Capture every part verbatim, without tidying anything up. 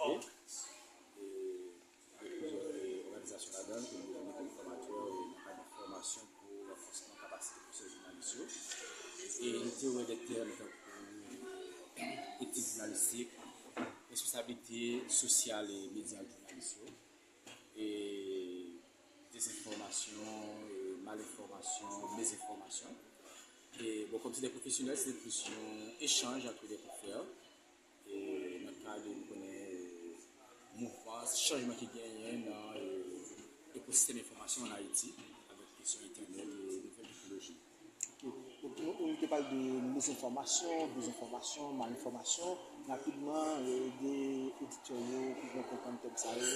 E, avèk plizyè, e, òganizasyon ladan, ke nou mete kòm fòmatè, e, nan kad de fòmasyon pou ranfòsman kapasite pwofesyonèl jounalis yo. E nou te wè de tèm tankou etik jounalistik, responsablite sosyal e medya jounalis yo, e dezenfòmasyon, e malenfòmasyon, mezenfòmasyon. E bon, kòm se de pwofesyonèl, se te plis yon echanj ant de konfrè. E nan kad, nou konnen, e, mouvman, chanjman ki genyen nan, e, ekosistèm enfòmasyon ann Ayiti, avèk kesyon entènèt e nouvèl teknoloji. Ok. Donk, nou, nou te pale de mizenfòmasyon, dezenfòmasyon, malenfòmasyon. Rapidman, e, ede oditè yo pou yo konprann tèm sa yo,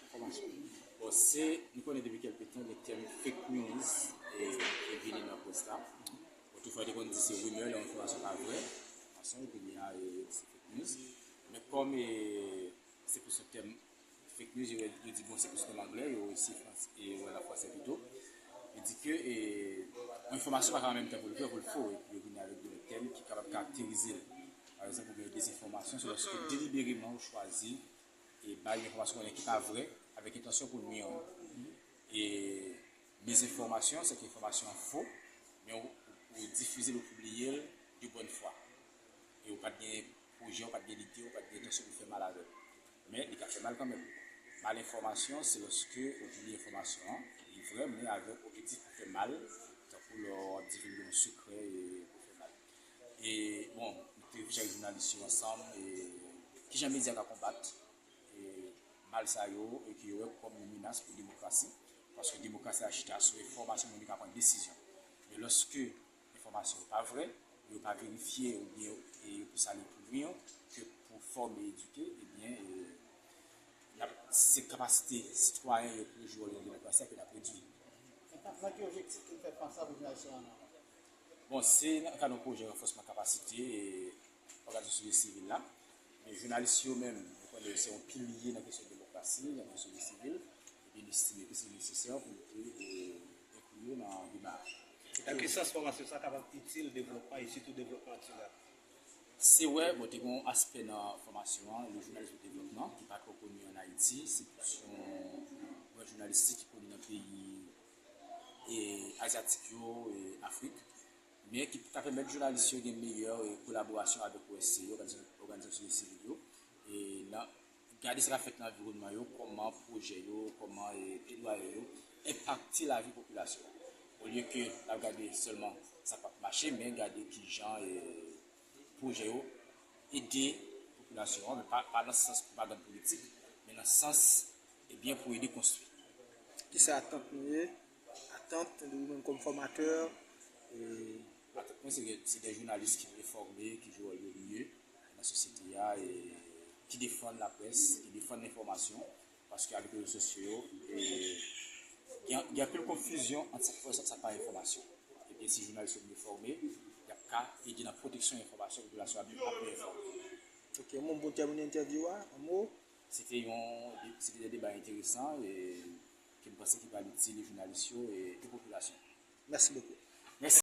enfòmasyon. Bon, se, nou konnen depi kèlke tan, gen tèm fake news, e, ki vini nan près la. Otrefwa, yo te konn di se rimè, lè yon enfòmasyon pa vrè, enfòmasyon, epi li a, e, se fake news. Men kòm, e, se plis yon tèm fake news, yo, yo di, bon, se plis tèm anglè, yo resi frans-, e, wè l an fransè pito. Yo di ke, e, yon enfòmasyon pa ka an menm tan pou l vrè, pou l fo, epi yo vini avèk de lòt tèm ki kapab karakterize l. Pa egzanp, ou gen dezenfòmasyon, se lòske delibereman ou chwazi e bay yon enfòmasyon konnen ki pa vrè, avèk entansyon pou nwi an. E mizenfòmasyon, se ke enfòmasyon an fo, men ou, ou difize l, ou pibliye l de bòn fwa. E ou pa t gen pwojè, ou pa t gen lide, ou pa t gen entansyon pou fè mal avè l. Men li ka fè mal kanmenm. Malenfòmasyon, se lòske ou pibliye enfòmasyon an, li vrè, men avèk objektif pou fè mal, tankou lè w ap divilge yon sekrè e pou fè mal. E, bon, nou te reflechi ak jounalis yo ansanm, e kijan medya ka konbat, e, mal sa yo, e ke yo wè kòm yon menas pou demokrasi, paske demokrasi a chita sou enfòmasyon moun yo ka pran desizyon. Men lòske enfòmasyon yo pa vrè, yo pa verifye oubyen, e, yo plis ale pou nwi ke pou fòme, edike, ebyen, e, n ap, se kapasite sitwayen yo pou jwe wòl yo nan demokrasi a ke n ap redui. Nan ki objektif ke w fè fas a pou jounalis yo an? Bon, se nan kad yon pwojè ranfòsman kapasite, e, òganizasyon sosyete sivil la. Men jounalis yo menm, nou konnen se yon pilye nan kesyon demokrasi, nan kesyon sosyete sivil, epi nou estime ke se nesesè pou nou te, e, enkli yo nan deba a. Nan ki sans fòmasyon sa kapab itil devlopman e sitou devlopman aktivite? Se wè, bon, te gen yon aspè nan fòmasyon an, le journalisme de développement, ki pa twò koni ann Ayiti, se plis yon branch jounalis ki koni nan peyi, e, azyatik yo, e, Afrik, men ki ta pèmèt jounalis yo gen meyè, e, kolaborasyon avèk O S C yo, òganizasyon, òganizasyon sosyete sivil yo, e nan gade sa k ap fèt nan anviwònman yo, kòman pwojè yo, kòman, e, pledwaye yo enpakte lavi popilasyon an. Olye ke n ap gade sèlman sa k p ap mache, men gade kijan, e, pwojè yo ede popilasyon an, men pa, pa nan sans pwopagann politik, men nan sans, ebyen, pou ede konstwi. Kisa atant nou ye? Atant ou menm kòm fòmatè, e, atant mwen, se, se de jounalis ki vle fòme, ki jwe wòl yo mye nan sosyete a, e ki defann laprès, ki defann lenfòmasyon, paske avèk rezo sosyo yo, e, gen, gen anpil konfizyon ant sa k vrè, sa, sa k pa enfòmasyon. Ebyen, si jounalis yo byen fòme, y ap ka ede nan pwoteksyon enfòmasyon, popilasyon ap byen, ap byen enfòme. Ok, yon mo pou tèmine entèvyou a, yon mo? Se te yon, se te de deba enteresan, e ke m panse ki pral itil jounalis yo, e, e popilasyon. Mèsi bokou.